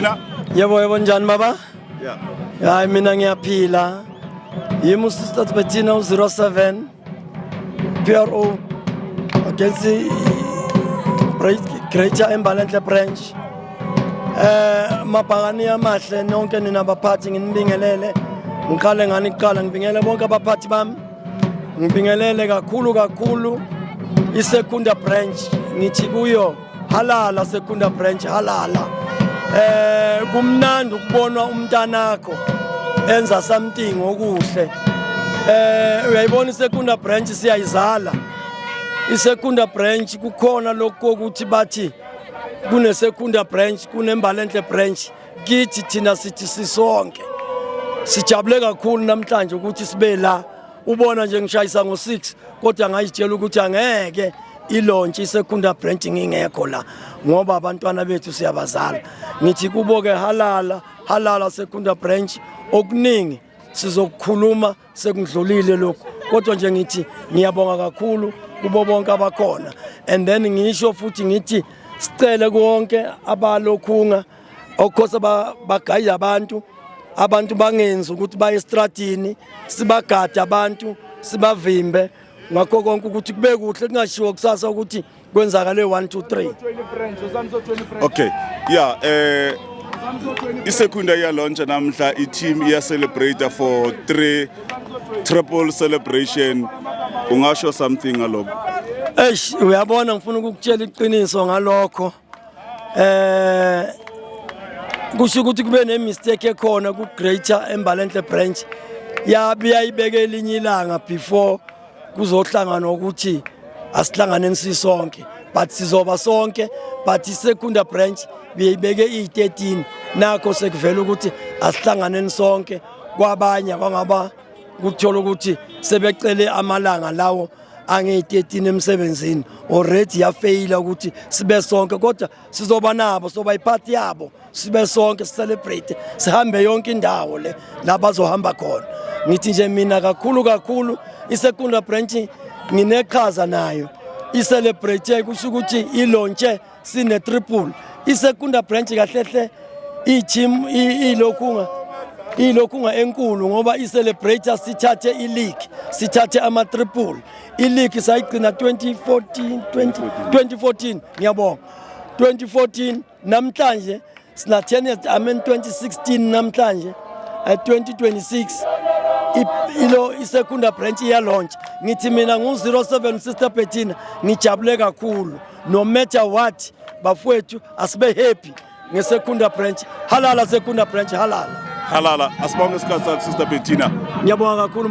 Na. Yebo, njani baba? Yeah. Hayi, mina ngiyaphila. Yimi uSister Bettina u07 PRO against Greater Embalenhle branch. Mabhakani amahle nonke nina baphathi, nginibingelele. Ngiqale ngani kuqala, ngibingelele bonke abaphathi bami. Ngibingelele kakhulu kakhulu iSecunda branch, ngithi kuyo halala Secunda branch, halala. Kumnandi ukubonwa umntanakho enza something okuhle. Uyayibona iSecunda branch, siyayizala iSecunda branch. Kukhona lokho ukuthi bathi kuneSecunda branch, kuneMbalenhle branch. Kithi thina sithi sisonke sijabule kakhulu namhlanje ukuthi sibe la. Ubona nje ngishayisa ngo-6, kodwa ngayitshela ukuthi angeke ilaunch iSecunda branch ngingekho la, ngoba abantwana bethu siyabazala. Ngithi kubo ke halala, halala Secunda branch. Okuningi sizokukhuluma sekundlulile lokhu, kodwa nje ngithi ngiyabonga kakhulu kubo bonke abakhona. And then ngisho futhi ngithi sicele konke abalokhunga okhosa bagayile abantu bangenzi ukuthi baye estradini. Sibagade abantu, sibavimbe ngakho konke ukuthi kube kuhle, kungashiwo kusasa ukuthi kwenzakale 1 2 3. Okay. Yeah, iSecunda iya launch namhla, i-team iya celebrate for three triple celebration. Ungasho something ngalokho? Eish, uyabona, ngifuna ukukutshela iqiniso ngalokho. Kusho ukuthi kube ne mistake ekhona ku Greater Embalenhle branch, yabe yayibeke elinye ilanga before kuzohlangana ukuthi asihlanganeni sisonke, but sizoba sonke. But iSecunda branch beyibeke i-13, nakho sekuvela ukuthi asihlanganeni sonke. Kwabanye kwangaba kuthola ukuthi sebecele amalanga lawo angeyi-13 emsebenzini, already yafeyila ukuthi sibe sonke, kodwa sizoba nabo, soba iphathi yabo, sibe sonke, sicelebrate, sihambe yonke indawo le la bazohamba khona. Ngithi nje mina kakhulu kakhulu iSecunda branch ngineqhaza nayo. I-celebrate kusho ukuthi ilaunche sine triple. ISecunda branch kahle hle i-team ilokhunga enkulu, ngoba i-celebrator sithathe i-league, sithathe ama-triple. I-league sayigcina 2014, 20, 2014, ngiyabonga, 2014. Namhlanje sina 10 years, I mean 2016, namhlanje 2026 ilo iSecunda branch iya launch. Ngithi mina ngu-07 Sister Bettina, ngijabule kakhulu. No matter what, bafowethu, asibe happy ngeSecunda branch. Halala Secunda branch, halala. Halala, asibonge isikhathi sakho, Sister Bettina. Ngiyabonga kakhulu.